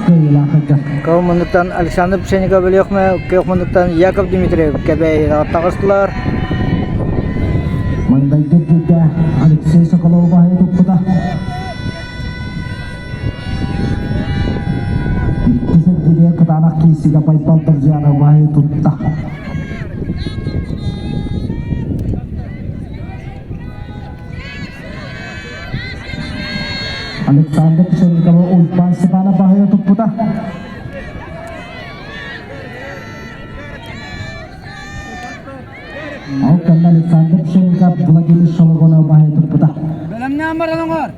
кыайыылаах сылдьар. Кыл муннуктан Александр Пшенников Өлүөхмэ, күөх муннуктан Яков Дмитриев Кэбээйи таҕыстылар. Маҥнайгы эргииргэ Алексей Соколов баһыйа туппута. Иккис эргииргэ кытаанах киирсиигэ Байбал Друзьянов баһыйа тутта. Александр Пшенниковы Уйбаан Степанов баһыйа туппута. Ол кэннэ Александр Пшенников Владимир Шологонов баһыйа туппута. Бэлэмнээн баран оҥор.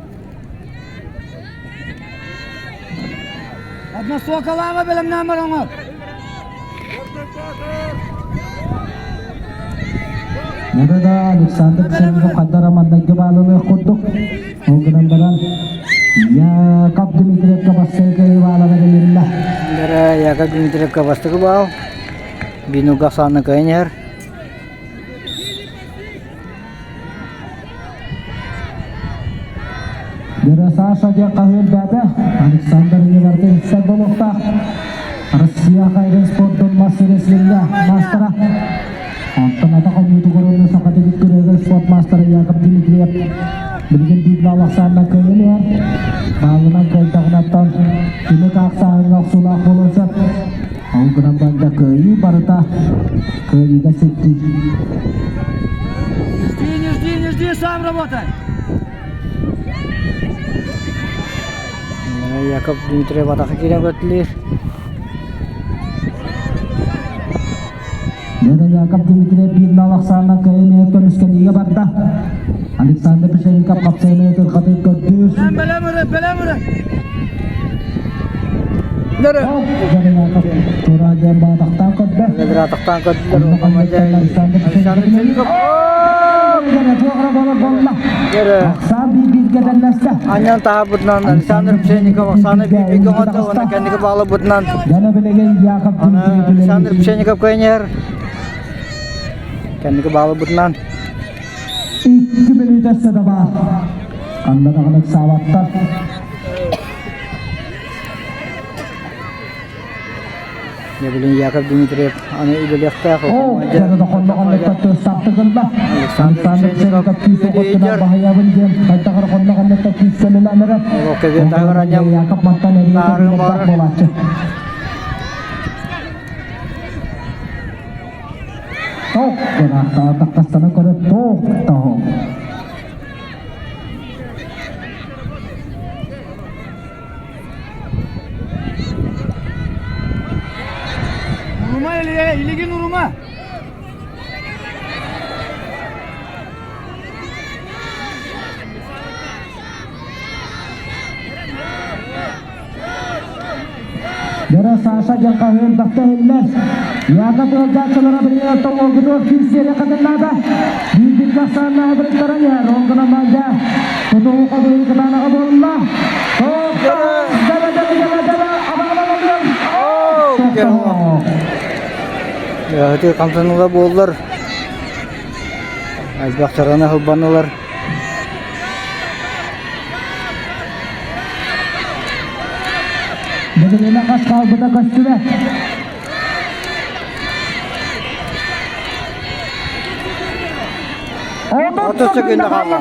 Одна соколаама бэлэмнээн баран оҥор. Маны да Александр Пшенников ханна маннайгы баалылыах курдук. Ол гынан баран Яков Дмитриевка бастакы баала бэрилиннэ. Яков Дмитриевка бастакы баал. Бинуга сааны кыайан иһэр. Дөрө Саша диэн хаһыы элбээтэ. Александр Невардин истэр буолуохтаах. Россия хайрын спордун мас-рестлингэ маастара. Онтон атах оонньуутугар уонна саха дэгит күрэҕэр спорт маастара Яков Дмитриев билигин биир баал ахсаанынан кыайан иһэр. Баалынан кыайдаҕынаттан түмүк аахсааһыҥҥа охсуулаах буолуон сөп. Ол гынан барда кыайыы барыта кыайыыга сирдиир. Жди, не жди, не жди, сам работай. Яков Дмитриев атаха киирэн көтүлүүр. Лена Яков Дмитриев биир нал ахсаанынан кыайан көмүскэниигэ барда. Александр Пшенников хапсайыны ытырҕатыы көрдүүр. Бэлэм ыры, бэлэм ыры. Тура диэн баатахтаан көрдө. Атахтаан көрдүлэр. Александр Пшенников. Ахсаан биир-бииргэ тэннэстэ. Анньан таһаарбытынан Александр Пшенников Оксана биир-бииргэ оҥордо уонна кэнники баалабытынан Александр Пшенников кыайан Кэнники баалабытынан Икки мүнүүтэ да баар. Ханна даҕаны ыксаабаттар. Билин Яков Дмитриев аны үлэлиэхтээх. Урума илигин урума. Дөрө Саша диэн хаһыын бахта иһиллэр. Яков ыалдьааччылара билигин тоҥуолгутугар киирсиэри хатыннаата. Биир-биир ахсааннаах бырыттаран иһэр. Ол гынан барда. Тутуу хабыы кытаанаҕа буолла. Ити хамсаныыла буоллар, элбэх сараны ылбанылар. Бүгүнүнэ хас хаалбыта көстүбэт. 30 секунда хаалла.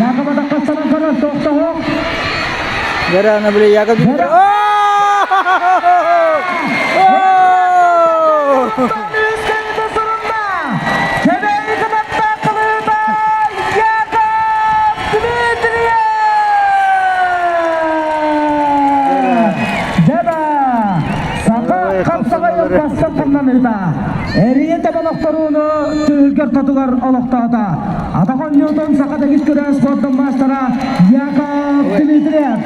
Яков атаққастанан көрөр тоқтоһуох. Дөрө аны били Яков Эрийэ тэбэн охторууну түһүлгэр тотугар олохтоото. Атах оонньуутун саха дэгит күрэс спордун маастара Яков Дмитриев.